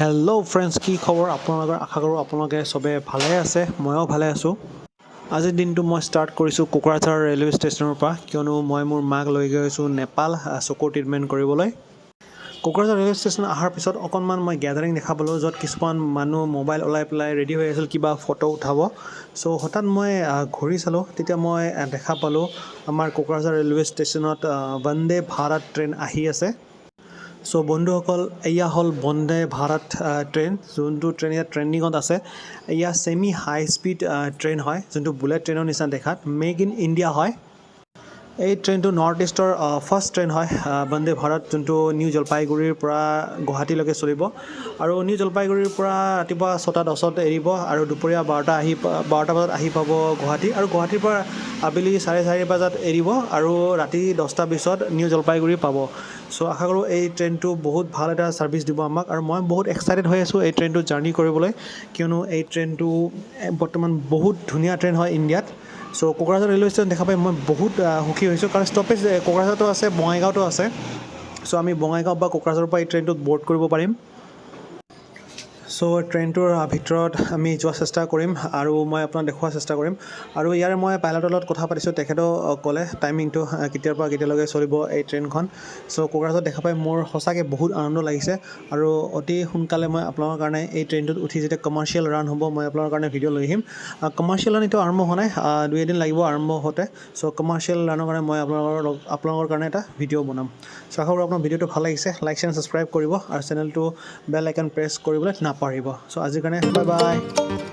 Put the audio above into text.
Hello' friends, কি খবৰ আপোনালোকৰ? আশা কৰোঁ আপোনালোকে চবে ভালে আছে। ময়ো ভালে আছোঁ। আজিৰ দিনটো মই ষ্টাৰ্ট কৰিছোঁ কোকৰাঝাৰ ৰেলৱে ষ্টেচনৰ পৰা, কিয়নো মই মোৰ মাক লৈ গৈ আছোঁ নেপাল চকুৰ ট্ৰিটমেণ্ট কৰিবলৈ। কোকৰাঝাৰ ৰেলৱে ষ্টেচন অহাৰ পিছত অকণমান মই গেডাৰিং দেখা পালোঁ, য'ত কিছুমান মানুহ মোবাইল ওলাই পেলাই ৰেডি হৈ আছিল কিবা ফটো উঠাব। চ' হঠাৎ মই ঘূৰি চালোঁ, তেতিয়া মই দেখা পালোঁ আমাৰ কোকৰাঝাৰ ৰেলৱে ষ্টেচনত বন্দে ভাৰত ট্ৰেইন আহি আছে। চ' বন্ধুসকল, এয়া হ'ল বন্দে ভাৰত ট্ৰেইন, যোনটো ট্ৰেইন ইয়াত ট্ৰেণ্ডিঙত আছে। এয়া ছেমি হাই স্পীড ট্ৰেইন হয়, যোনটো বুলেট ট্ৰেইনৰ নিচিনা দেখাত। মেক ইন ইণ্ডিয়া হয়। এই ট্ৰেইনটো নৰ্থ ইষ্টৰ ফাৰ্ষ্ট ট্ৰেইন হয় বন্দে ভাৰত, যোনটো নিউ জলপাইগুৰিৰ পৰা গুৱাহাটীলৈকে চলিব। আৰু নিউ জলপাইগুৰিৰ পৰা ৰাতিপুৱা 6টা 10ত এৰিব আৰু দুপৰীয়া 12টা বজাত আহি পাব গুৱাহাটী। আৰু গুৱাহাটীৰ পৰা আবেলি 4:30 বজাত এৰিব আৰু ৰাতি 10টা 20ত নিউ জলপাইগুৰি পাব। চ' আশা কৰোঁ এই ট্ৰেইনটো বহুত ভাল এটা ছাৰ্ভিচ দিব আমাক। আৰু মই বহুত এক্সাইটেড হৈ আছোঁ এই ট্ৰেইনটোত জাৰ্ণি কৰিবলৈ, কিয়নো এই ট্ৰেইনটো বৰ্তমান বহুত ধুনীয়া ট্ৰেইন হয় ইণ্ডিয়াত। চ' কোকৰাঝাৰ ৰেলৱে ষ্টেচন দেখা পাই মই বহুত সুখী হৈছোঁ, কাৰণ ষ্টপেজ কোকৰাঝাৰতো আছে, বঙাইগাঁৱতো আছে। চ' আমি বঙাইগাঁও বা কোকৰাঝাৰৰ পৰা এই ট্ৰেইনটোত বৰ্ড কৰিব পাৰিম। চ' ট্ৰেইনটোৰ ভিতৰত আমি যোৱাৰ চেষ্টা কৰিম আৰু মই আপোনাক দেখুওৱাৰ চেষ্টা কৰিম। আৰু ইয়াৰে মই পাইলটৰ লগত কথা পাতিছোঁ, তেখেতেও ক'লে টাইমিংটো কেতিয়াৰ পৰা কেতিয়ালৈকে চলিব এই ট্ৰেইনখন। চ' কোকৰাঝাৰত দেখা পাই মোৰ সঁচাকৈ বহুত আনন্দ লাগিছে। আৰু অতি সোনকালে মই আপোনালোকৰ কাৰণে এই ট্ৰেইনটোত উঠি যেতিয়া কমাৰ্চিয়েল ৰান হ'ব, মই আপোনালোকৰ কাৰণে ভিডিঅ' লৈ আহিম। কমাৰ্চিয়েল ৰান এতিয়াও আৰম্ভ হোৱা নাই, দুই এদিন লাগিব আৰম্ভ হওঁতে। চ' কমাৰ্চিয়েল ৰানৰ কাৰণে মই আপোনালোকৰ কাৰণে এটা ভিডিঅ' বনাম। চ' আশা কৰোঁ আপোনাৰ ভিডিঅ'টো ভাল লাগিছে। লাইক, শ্বেয়াৰ, ছাবস্ক্ৰাইব কৰিব আৰু চেনেলটো বেল আইকন প্ৰেছ কৰিবলৈ নাপাহৰিব। চ' আজিৰ কাৰণে বাই বাই।